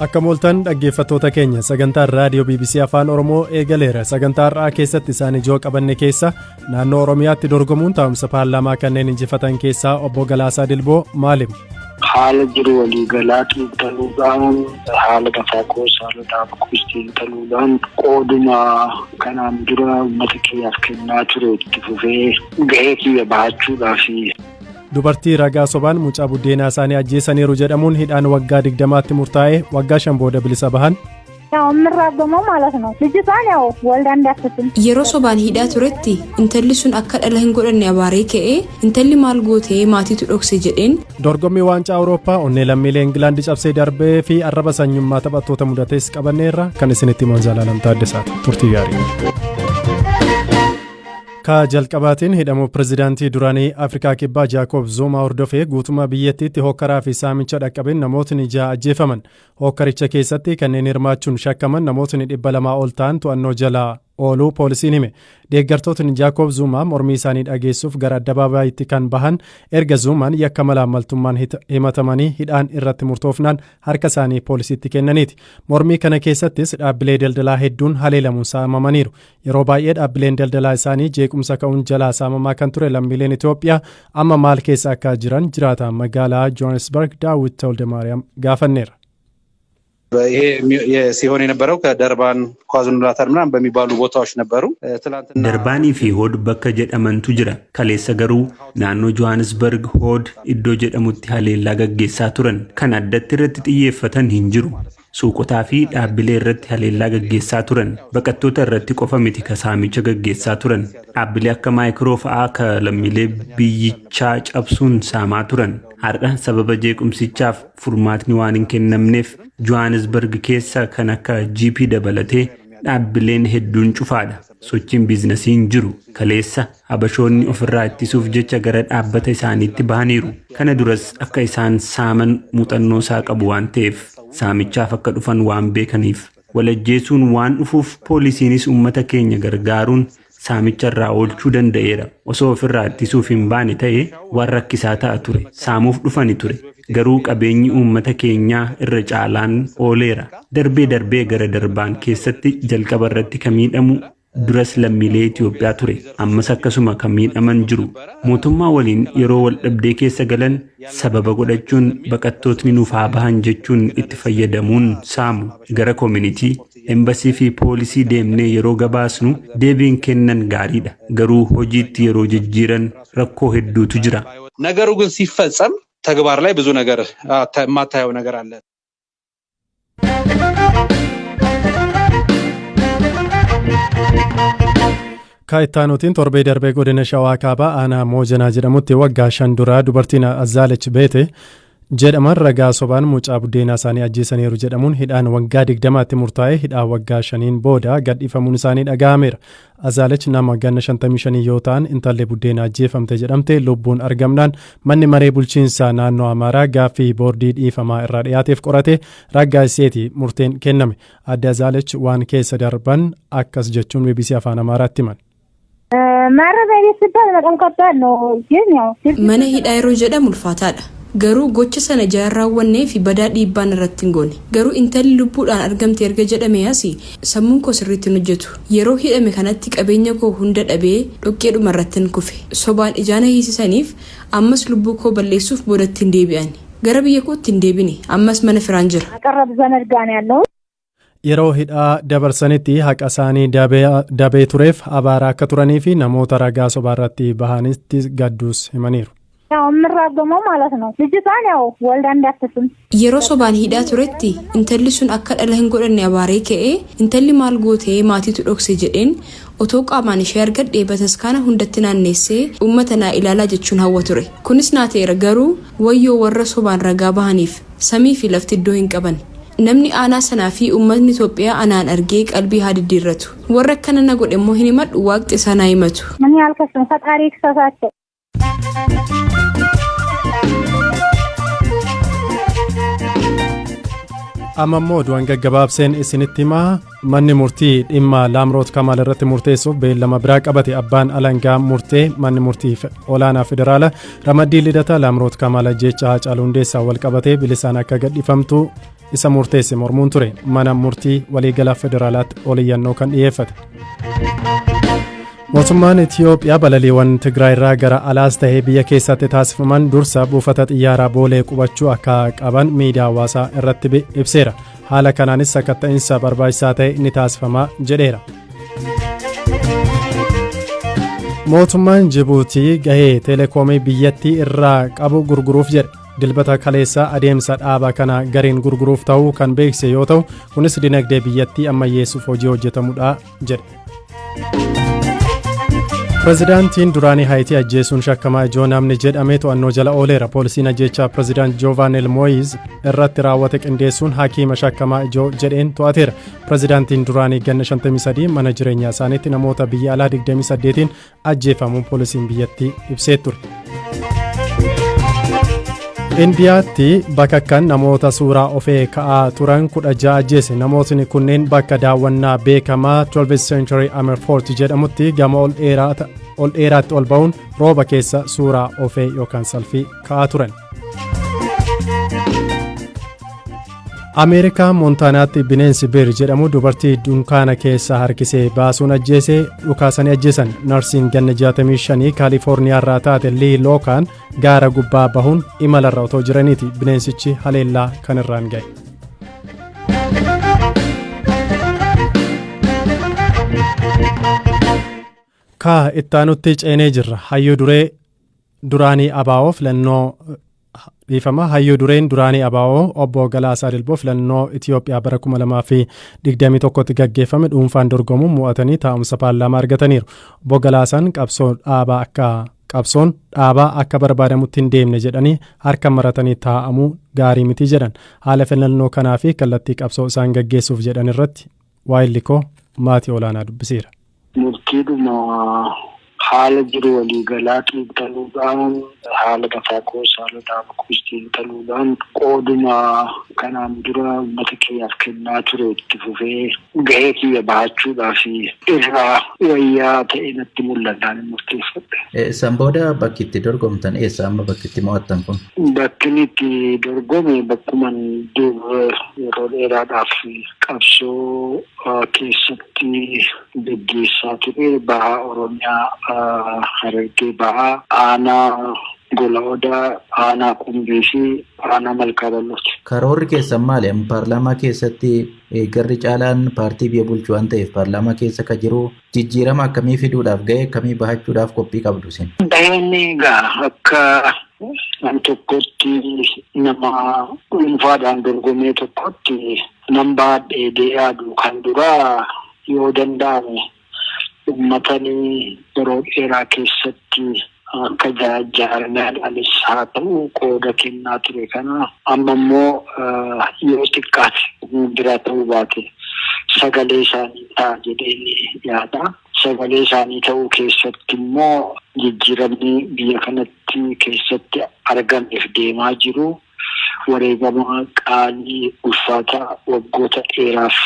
Akka mooltan dhaggeeffattoota keenya, sagantaan raadiyoo BBC Afaan Oromoo eegaleera. Sagantaa har'aa keessatti isaan ijoo qabanne keessa naannoo Oromiyaatti dorgomuun taa'umsa paarlaamaa kanneen injifatan keessaa obbo Galaasaa Dilboo maali? Haala jiru waliigalaa xiinxaluudhaan, haala mataa koos haala dhaaba koos xiinxaluudhaan, qooduma kanaan dura uummata kiyyaaf kennaa ture itti fufee gahee kiyya bahachuudhaaf. Dubartii ragaa sobaan mucaa buddeenaa isaanii ajjeesaniiru jedhamuun hidhaan waggaa 20tti murtaa'ee waggaa 5 booda bilisa bahan. ያው የምራገመው ማለት ነው። ልጅቷን ያው ወልዳ እንዳትስም Yeroo sobaan hidhaa turetti intalli sun akka dhala hin godhanne abaaree ka'ee, intalli maal gootee, maatiitu dhokse jedheen. Dorgommii waancaa Awurooppaa onnee lammiilee Ingilaandi cabsee darbee fi arraba sanyummaa taphattoota mudatees qabanneerra. Kan isinitti himan Zalaalam Taaddasaati. Turtii gaarii. Ka jalqabaatiin, hidhamuu pirezidaantii duraanii Afrikaa Kibbaa Jaakob Zuumaa hordofee guutummaa biyyattiitti hokkaraa fi saamicha dhaqqabeen namootni 6 ajjeefaman. Hokkaricha keessatti kanneen hirmaachuun shakkaman namootni 200 ol ta'an to'annoo jala ooluu poolisiin hime. Deeggartootni Jaakob Zuumaa mormii isaanii dhageessuuf gara addabaabayitti kan bahan erga Zuumaan yakka malaammaltummaan himatamanii hidhaan irratti murtoofnaan harka isaanii poolisiitti kennaniiti. Mormii kana keessattis dhaabbilee daldalaa hedduun haleelamuun saamamaniiru. Yeroo baay'ee dhaabbileen daldalaa isaanii jeequmsa ka'uun jalaa saamamaa kan ture lammiileen Itoophiyaa amma maal keessa akka jiran jiraataa magaalaa Johannesburg Daawit Tewldemaariyaam gaafanneera. ይሄ ሲሆን የነበረው ከደርባን ኳዙሉ ናታል ምናምን በሚባሉ ቦታዎች ነበሩ። ትላንትና Darbaanii fi Hood bakka jedhamantu jira. Kaleessa garuu naannoo Johannesburg Hood iddoo jedhamutti haleellaa gaggeessaa turan. Kan addatti irratti xiyyeeffatan hin jiru. Suuqotaa fi dhaabbilee irratti haleellaa gaggeessaa turan. Baqattoota irratti qofa miti ka saamicha gaggeessaa turan. Dhaabbilee akka Makro fa'aa ka lammiilee biyyichaa cabsuun saamaa turan. Har'a sababa jeequmsichaaf furmaatni waan hin kennamneef Johannesburg keessa kan akka GP dabalatee dhaabbileen hedduun cufaadha. Sochiin biizinasii hin jiru. Kaleessa Habashoonni ofirraa ittisuuf jecha gara dhaabbata isaaniitti bahaniiru. Kana duras akka isaan saaman muuxannoo isaa qabu waan ta'eef, saamichaaf akka dhufan waan beekaniif, walajjeesuun waan dhufuuf, poolisiinis uummata keenya gargaaruun saamicha irraa oolchuu danda'eera. Osoo ofirraa ittisuuf hin baane ta'e waan rakkisaa ta'a ture. Saamuuf dhufani ture. Garuu qabeenyi uummata keenyaa irra caalaan ooleera. Darbee darbee gara Darbaan keessatti jalqaba irratti kan miidhamu duras lammiilee Itoophiyaa ture. Ammas akkasuma kan miidhaman jiru. Mootummaa waliin yeroo wal dhabdee keessa galan sababa godhachuun baqattootni nuuf haa bahan jechuun itti fayyadamuun saamu. Gara community, embasii fi poolisii deemnee yeroo gabaasnu deebiin kennan gaariidha. Garuu hojiitti yeroo jijjiiran rakkoo hedduutu jira. ነገሩ ግን ሲፈጸም ተግባር ላይ ብዙ ነገር የማታየው ነገር አለ። Kaayittaanutiin, torbee darbee godina Shawaa Kaabaa aanaa Moojanaa jedhamutti waggaa 5 duraa dubartiin Azaalech Beete jedhaman ragaa sobaan mucaa buddeenaa isaanii ajjeesaniiru jedhamuun hidhaan waggaa 20tti murtaa'e hidhaa waggaa 5n booda gadhiifamuun isaanii dhaga'ameera. Azaalech nama ganna 55 yoo ta'an, intalli buddeenaa ajjeefamte jedhamte lubbuun argamnaan manni maree bulchiinsaa naannoo Amaaraa gaaffii boordii dhiifamaa irraa dhiyaateef qorate raggaasiseeti murteen kenname. Adde Azaalech waan keessa darban akkas jechuun BBC Afaan Amaaraatti himan. ማረሚያ ቤት ሲባል በጣም ከባድ ነው። ግን ያው Mana hidhaa yeroo jedhamu ulfaataadha. Garuu gocha sana jalaan raawwannee fi badaa dhiibbaan irratti hin goone. Garuu intalli lubbuudhaan argamte erga jedhame asi sammuun koo sirriitti hin hojjetu. Yeroo hidhame kanatti qabeenya koo hunda dhabee dhoqqeedhuma irratti hin kufe. Sobaan ijaana hiisisaniif ammas lubbuu koo balleessuuf boodatti hin deebi'an. Gara biyya kootti hin deebine, ammas mana firaan jira. ቀረብ ዘመድ ጋር ነው ያለሁት። Yeroo hidhaa dabarsanitti haqa isaanii dabee tureef abaaraa akka turanii fi namoota ragaa sobaarratti bahanitti gadduus himaniiru. ያው የምራገመው ማለት ነው። ልጅቷን ያው ወልዳ እንዳትስም Yeroo sobaan hidhaa turetti intalli sun akka dhala hin godhanne abaaree ka'ee, intalli maal gootee, maatiitu dhokse jedheen, otoo qaamaan ishee argadhee bataskaana hundatti naanneessee uummata naa ilaalaa jechuun hawwa ture. Kunis naa ta'eera, garuu wayyoo warra sobaan ragaa bahaniif, samii fi lafti iddoo hin qaban. Namni aanaa sanaa fi uummatni Itoophiyaa anaan argee qalbii haa diddiirratu. Warra akkana na godhe immoo hin himadhu, waaqni isaa naa himatu. ምን ያልከስም ፈጣሪ ይክሰሳቸው። Amma immoo oduuwwan gaggabaabseen isinitti himaa. Manni murtii dhimma Laamroot Kamaal irratti murteessuuf beellama biraa qabate. Abbaan alangaa murtee manni murtii olaanaa federaala ramaddii Lidataa Laamroot Kamaal ajjeechaa Haacaaluu Hundeessaa wal qabatee bilisaan akka gadhiifamtu Isa murteesse mormuun ture mana murtii waliigalaa federaalaatti oliyyannoo kan dhiyeeffate. Mootummaan Itiyoophiyaa balaliiwwan Tigraay irraa gara alaas ta'ee biyya keessatti taasifaman dursa buufata xiyyaaraa Boolee qubachuu akka qaban miidiyaa hawaasaa irratti ibseera. Haala kanaanis sakatta'insa barbaachisaa ta'e ni taasifama jedheera. Mootummaan Jibuutii gahee teelekoomii biyyattii irraa qabu gurguruuf jedhe. Dilbata kaleessa adeemsa dhaaba kana gariin gurguruuf ta'uu kan beeksise yoo ta'u, kunis dinagdee biyyattii ammayyeessuuf hojii hojjetamudha jedhe. Pireezidaantiin duraanii Haayitii ajjeesuun shakkamaa ijoo namni jedhame to'annoo jala ooleera. Poolisiin ajjeechaa Pireezidaant Joovanel Mooyiz irratti raawwate qindeessuun hakiima shakkamaa ijoo jedheen to'ateera. Pireezidaantiin duraanii ganna 53 mana jireenyaa isaaniitti namoota biyya alaa 28n ajjeefamuun poolisiin biyyattii ibsee ture. Indiyaatti bakakkan namoota suuraa ofee ka'aa turan 16 ajjeese. Namootni kunneen bakka daawwannaa beekamaa 12th Century Amer Fort jedhamutti gama ol dheeraatti ol ba'uun rooba keessa suuraa ofee yookaan selfie ka'aa turan. Ameerikaa Moontaanaatti bineensi bear jedhamu dubartii dunkaana keessaa harkisee baasuun ajjeesee dhukaasanii ajjeesan. Narsiin ganna 65 Kaalifoorniyaa irraa taate Lii Lookaan gaara gubbaa bahuun imalarra otoo jiraniiti bineensichi haleellaa kan irraan ga'e. Kaa ittaanutti ceenee jirra. Hayyuu duree duraanii ABO filannoo, dhiifama, hayyuu dureen duraanii ABO obbo Galaasaa Dilboo filannoo Itiyoophiyaa bara 2021tti gaggeeffame dhuunfaan dorgomuun mo'atanii taa'umsa paarlaamaa argataniiru. Obbo Galaasaan qabsoon dhaabaa akka barbaadamutti hin deemne jedhanii harka maratanii taa'amuu gaarii miti jedhan. Haala filannoo kanaa fi kallattii qabsoo isaan gaggeessuuf jedhan irratti waayillikoo maatii olaanaa dubbiseera. Murtiidhuma haala jiru waliigalaa xiinxaluudhaan, haala mataa koos, haala dhaaba koos xiinxaluudhaan, qooduma kanaan dura uummata kiyyaaf kennaa ture itti fufee gahee kiyya bahachuudhaaf irraa wayyaa ta'e natti mul'ataan murteeffadhe. San booda bakki itti dorgomtan eessa, amma bakki itti mo'attan kun? Bakki inni itti dorgome bakkuman dur yeroo dheeraadhaaf qabsoo keessatti geggeessaa ture, bahaa Oromiyaa, Harargee Bahaa, aanaa Gola Odaa, aanaa Qumbii fi aanaa Malkaa Bal'ooti. Karoorri keessan maali? Amma paarlaamaa keessatti garri caalaan paartii biyya bulchu waan ta'eef, paarlaamaa keessa ka jiru jijjiirama akkamii fiduudhaaf, gahee akkamii bahachuudhaaf qophii qabdu isin? Gaheen egaa akka nam tokkotti, nama dhuunfaadhaan dorgomee tokkotti nan baadhee yaadu kan duraa, yoo danda'ame uummatanii yeroo dheeraa keessatti akka jaarmiyaadhaanis haa ta'u qooda kennaa ture kana amma immoo yoo xiqqaate biraa ta'uu baate sagalee isaanii ta'a jedheen yaada. Sagalee isaanii ta'uu keessatti immoo jijjiiramni biyya kanatti keessatti argameef deemaa jiru wareegama qaalii ulfaataa waggoota dheeraaf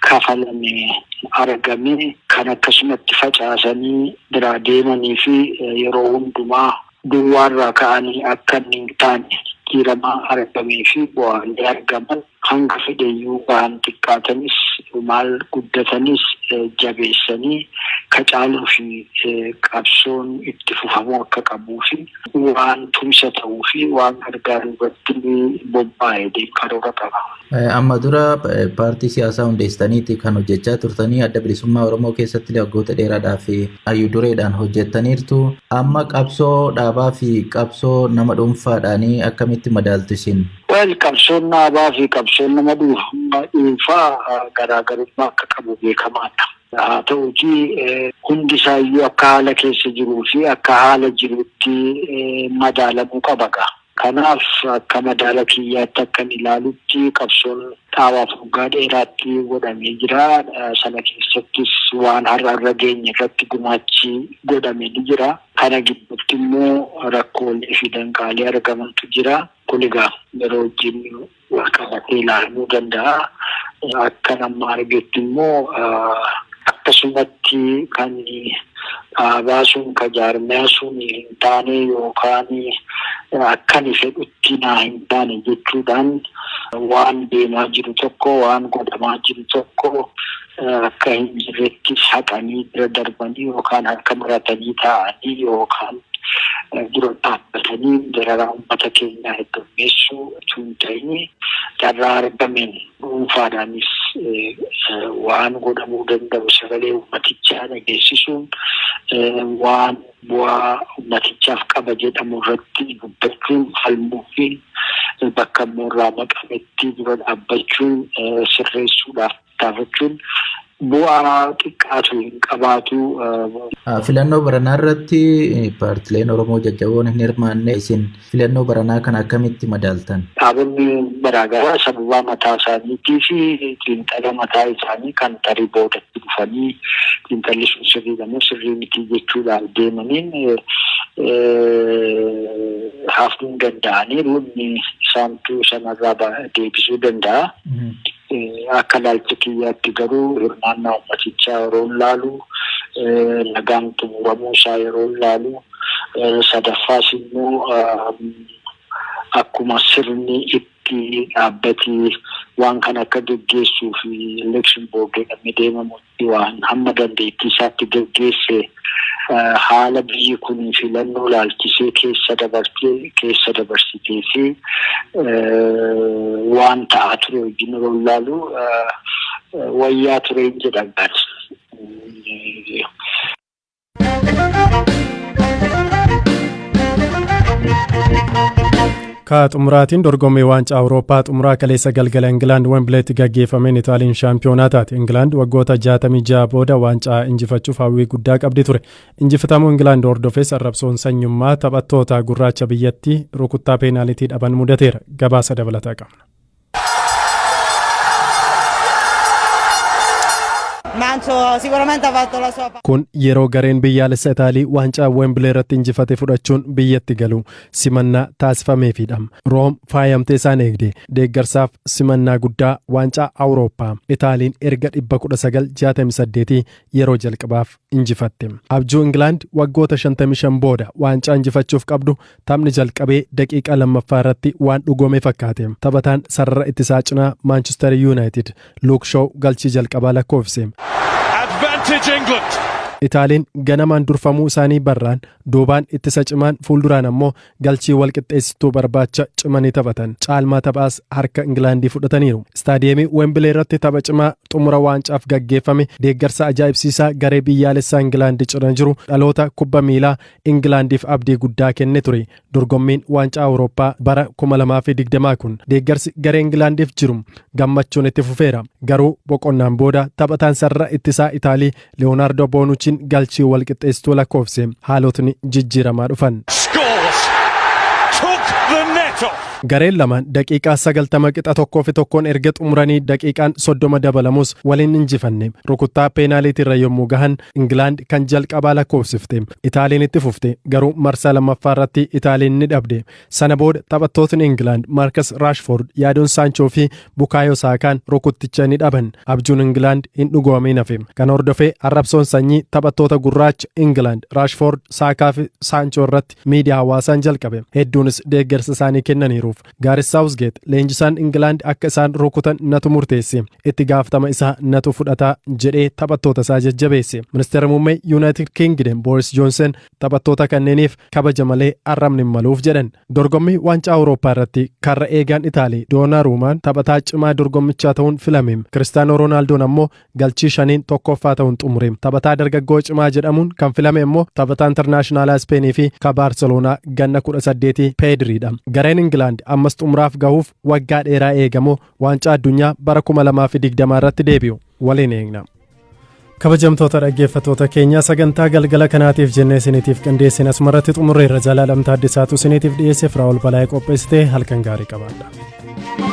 kafalame argame kan akkasumatti facaasanii biraa deemanii fi yeroo hundumaa duwwaarraa ka'anii akka inni hin taane, jijjiirama argamee fi bu'aalee argaman hanga fedheyyuu gahan xiqqaatanis, maal guddatanis, jabeessanii kacaaluu fi qabsoon itti fufamuu akka qabuu fi waan tumsa ta'uu fi waan gargaaru irratti bobba'ee karoora qaba. Amma dura paartii siyaasaa hundeessitaniiti kan hojjechaa turtanii, Adda Bilisummaa Oromoo keessatti waggoota dheeraadhaaf hayyuu dureedhaan hojjettaniirtu. Amma qabsoo dhaabaa fi qabsoo nama dhuunfaadhaanii akkamitti madaaltu isin? Well, qabsoon dhaabaa fi qabsoon nama dhuunfaa garaagarummaa akka qabu beekamaadha. Haa ta'uutii hundi isaayyuu akka haala keessa jiruu fi akka haala jirutti madaalamuu qaba gaa. Kanaaf akka madaala kiyyaatti akkan ilaalutti qabsoon dhaabaaf waggaa dheeraatti godhamee jira. Sana keessattis waan har'a irra geenye irratti gumaachi godhame ni jira. Kana gidduutti immoo rakkoolee fi danqaalee argamantu jira. Kun egaa yeroo wajjin wal qabatee ilaalamuu danda'a. Akka nama argetti immoo akkasumatti kan dhaabaa sun, ka jaarmiyaa sun hin taane yookaan akka ani fedhutti naa hin taane jechuudhaan Waan deemaa jiru tokko, waan godhamaa jiru tokko akka hin jirretti haqanii bira darbanii yookaan harka maratanii taa'anii yookaan dura dhaabbatanii dararaa uummata keenyaa heddummeessuu utuu hin ta'in, carraa argameen dhuunfaadhaanis waan godhamuu danda'u sagalee uummatichaa dhageessisuun, waan bu'aa uummatichaaf qaba jedhamu irratti dubbachuun, falmuu fi bakka immoo irraa maqametti dura dhaabbachuun, sirreessuudhaaf tattaafachuun bu'aa xiqqaatu hin qabaatu. Filannoo baranaa irratti paartileen Oromoo jajjaboon hin hirmaanne. Isin filannoo baranaa kana akkamitti madaaltan? Dhaabonni garaagaraa sababaa mataa isaaniitii fi xiinxala mataa isaanii kan tarii boodatti dhufanii xiinxalli sun sirriidha moo sirrii miti jechuudhaan deemaniin hafuu danda'aniiru. Inni isaantu sanarraa deebisuu danda'a. Akka ilaalcha kiyyaatti garuu hirmaannaa uummatichaa yeroo laalu, nagaan xumuramuu isaa yeroo laalu, sadaffaas immoo akkuma sirni itti dhaabbatee waan kana akka geggeessuu fi election board jedhamee deemamutti waan hamma dandeettii isaatti geggeesse, haala biyyi kun filannoo laalchisee keessa dabarsitee fi waan ta'aa ture wajjin yeroo laalu wayyaa tureen jedha gaati. Ka xumuraatiin dorgommii waancaa Awurooppaa xumuraa kaleessa galgala Ingilaand Wembileetti gaggeeffameen Itaaliin shaampiyoonaa taate. Ingilaand waggoota 66 booda waancaa injifachuuf hawwii guddaa qabdi ture. Injifatamuu Ingilaand hordofees arrabsoon sanyummaa taphattoota gurraacha biyyattii rukuttaa peenaalitii dhaban mudateera. Gabaasa dabalataa qabna. Kun yeroo gareen biyyaalessa Itaalii waancaa Wembilee irratti injifate fudhachuun biyyatti galu simannaa taasifameefidha. Room faayamtee isaan eegde. Deeggarsaaf simannaa guddaa waancaa Awurooppaa Itaaliin erga 1968 yeroo jalqabaaf injifatte. Abjuu Ingilaand waggoota 55 booda waancaa injifachuuf qabdu taphni jalqabee daqiiqaa lammaffaa irratti waan dhugoome fakkaate. Taphataan sarara ittisaa cinaa Maanchister Yuunaayitid Luuk Shoow galchii jalqabaa lakkoofse. Advantage England. Itaaliin ganamaan durfamuu isaanii barraan duubaan ittisa cimaan, fuulduraan ammoo galchii walqixxeessituu barbaacha cimanii taphatan. Caalmaa taphaas harka Ingilaandii fudhataniiru. Istaadiyeemii Wembilee irratti tapha cimaa xumura waancaaf gaggeeffame, deeggarsa ajaa'ibsiisaa garee biyyaalessaa Ingilaandi cina jiru dhaloota kubba miilaa Ingilaandiif abdii guddaa kenne ture. Dorgommiin waancaa Awurooppaa bara 2020 kun deeggarsi garee Ingilaandiif jiru gammachuun itti fufeera. Garuu boqonnaan booda taphataan sarara ittisaa Itaalii Leeyonaardo Boonuchiin galchii walqixxeessituu lakkoofse, haalotni jijjiiramaa dhufan. Scores. Took the net off. Gareen lamaan daqiiqaa 90 qixa 1-1n erga xumuranii daqiiqaan 30 dabalamus waliin injifanne. Rukuttaa peenaaliitirra yommuu gahan Ingilaand kan jalqabaa lakkoofsifte. Itaaliin itti fufte, garuu marsaa lammaffaa irratti Itaaliin ni dhabde. Sana booda taphattootni Ingilaand Maarkas Raashford, Yaadon Saanchoo fi Bukaayoo Saakaan rukutticha ni dhaban. Abjuun Ingilaand hin dhugoomin hafe. Kana hordofee arrabsoon sanyii taphattoota gurraacha Ingilaand Raashford, Saakaa fi Saanchoo irratti miidiyaa hawaasaan jalqabe. Hedduunis deeggarsa isaanii kennaniiruuf. Gaaris Saawusgeet leenjisaan Ingilaand "Akka isaan rukutan natu murteesse, itti gaafatama isaa natu fudhataa" jedhee taphattoota isaa jajjabeesse. Ministeera muummee Yuunaayitid Kingdom Booris Joonsen taphattoota kanneeniif kabaja malee arrabni hin maluuf jedhan. Dorgommii waancaa Awurooppaa irratti karra eegaan Itaalii Doonaruumaan taphataa cimaa dorgommichaa ta'uun filame. Kiristaanoo Roonaaldoon ammoo galchii shaniin tokkoffaa ta'uun xumure. Taphataa dargaggoo cimaa jedhamuun kan filame immoo taphataa intarnaashinaalaa Ispeenii fi ka Baarseloonaa ganna 18 Peedriidha. Gareen Ingilaand ammas xumuraaf gahuuf waggaa dheeraa eegamu waancaa addunyaa bara 2020 irratti deebi'u waliin eegna. Kabajamtoota dhaggeeffattoota keenya, sagantaa galgala kanaatiif jennee isiniitiif qindeessine asumarratti xumurreerra. Jaalaalamtaa Addisaatu isiniitiif dhiyeesse, Firaa'ol Balaayee qopheessite. Halkan gaarii qabaadha.